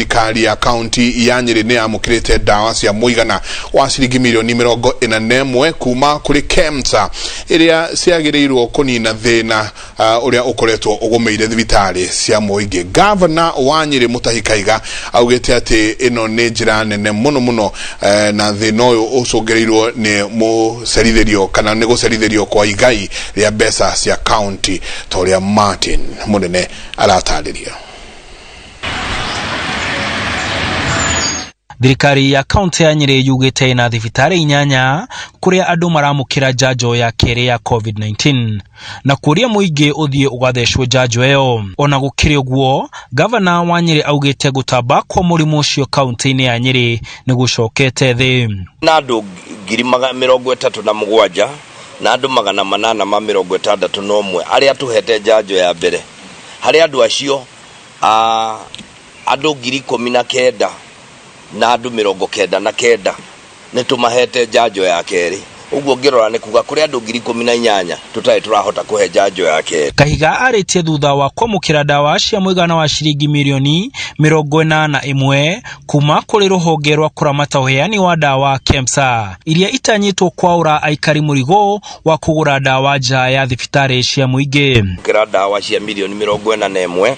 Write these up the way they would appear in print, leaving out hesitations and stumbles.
Thirikari ya kaunti ya Nyĩrĩ nĩ yamũkĩrĩte ndawa cia mũigana wa ciringi mirioni 41 kuma kũrĩ KEMSA iria ciagĩrĩirwo kũnina thĩna ũrĩa ũkoretwo ũgũmĩire thibitarĩ cia mũingĩ. Gavana wa Nyĩrĩ Mutahi Kaiga augĩte atĩ ĩno nĩ njĩra nene mũno mũno na thĩna ũyũ ũcũngĩrĩirwo nĩ mũcerithĩrio kana nĩ gũcerithĩrio kwa igai rĩa mbeca cia kaunti ta ũrĩa Martin Mũnene aratarĩria. Thirikari ya kaunti ya Nyĩrĩ yugĩte ĩna thibitarĩ 8 kũrĩa andũ maramũkĩra njanjo ya kerĩ ya COVID-19 na kũria mũingĩ ũthiĩ ũgathecwo njanjo ĩyo. Ona gũkĩrĩ ũguo, gavana wa Nyĩrĩ augĩte gũtamba kwa mũrimũ ũcio kaunti-inĩ ya Nyĩrĩ nĩ gũcokete thĩ. Na andũ 37,000 na andũ 861 arĩa tũhete njanjo ya mbere. Harĩ andũ acio, andũ 19,000 na andũ 99 nĩ tũmahete njanjo ya kerĩ. Ũguo ngĩrora nĩ kuga kũrĩ andũ 18,000 tũtarĩ tũrahota kũhe njanjo ya kerĩ. Kahiga arĩtie thutha wa kwamũkĩra ndawa cia mũigana wa ciringi mirioni 41 kuma kũrĩ rũhonge rwa kũramata ũheani wa ndawa KEMSA iria itanyĩtwo kwaũra aikari mũrigo wa kũgũra ndawa nja ya thibitarĩ cia mũingĩ. Kwamũkĩra ndawa cia mirioni 41,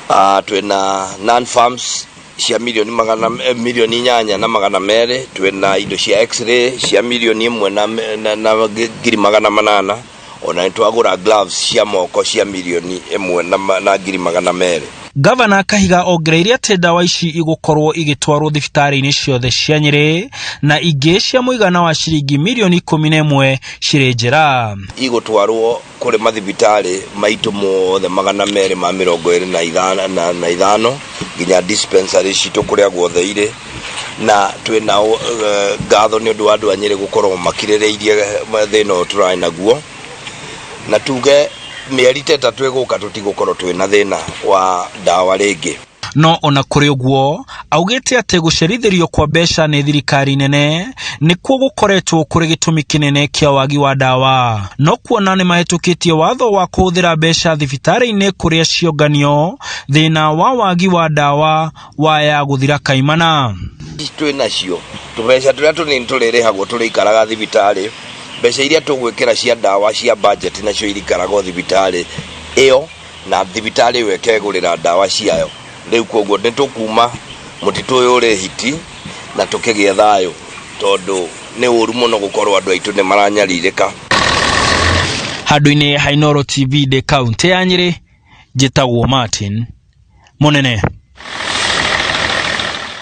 twĩna non-farms cia mirioni magana, mirioni inyanya na magana merĩ, twĩna indo cia x-ray cia mirioni ĩmwe na 800,000, ona nĩ twagũra gloves cia moko cia mirioni ĩmwe na 200,000. Gavana Kahiga ongereire atĩ ndawa ici igũkorwo igĩtwarwo thibitarĩ-inĩ ciothe cia Nyĩrĩ na ingĩ cia mũigana wa ciringi mirioni 11 cirĩ njĩra. Igũtwarwo kũrĩ mathibitarĩ maitũ mothe 225 nginya dispensary citũ kũrĩa guothe irĩ, na twĩna ngatho nĩ ũndũ wa andũ a Nyĩrĩ gũkorwo makirĩrĩirie thĩna ũyũ tũrarĩ naguo, na tuge mĩeri ta ĩtatũ ĩgũka tũtigũkorwo twĩna thĩna wa ndawa rĩngĩ. No ona kũrĩ ũguo, augĩte atĩ gũcerithĩrio kwa mbeca nĩ thirikari nene nĩkuo gũkoretwo kũrĩ gĩtũmi kĩnene kĩa wagi wa ndawa. No kuona nĩ mahĩtũkĩtie watho wa kũhũthĩra mbeca thibitarĩ-inĩ kũrĩa cionganio, thĩna wa wagi wa ndawa waya gũthira kaimana. Twĩ nacio tũbeca tũrĩa tũnini tũrĩrĩhagwo tũrĩikaraga thibitarĩ, mbeca iria tũgwĩkĩra cia ndawa cia budget nacio irikaraga o thibitarĩ ĩyo, na thibitarĩ ĩyo ĩkegũrĩra ndawa ciayo. Rĩu koguo nĩ tũkuma mũtitũ ũyũ ũrĩ hiti na tũkĩgĩe thayũ, tondũ nĩ ũru mũno gũkorwo andũ aitũ nĩ maranyarirĩka. Handũ-inĩ ha Inooro TV ndĩ kaunti ya Nyĩrĩ, njĩtagwo Martin Mũnene.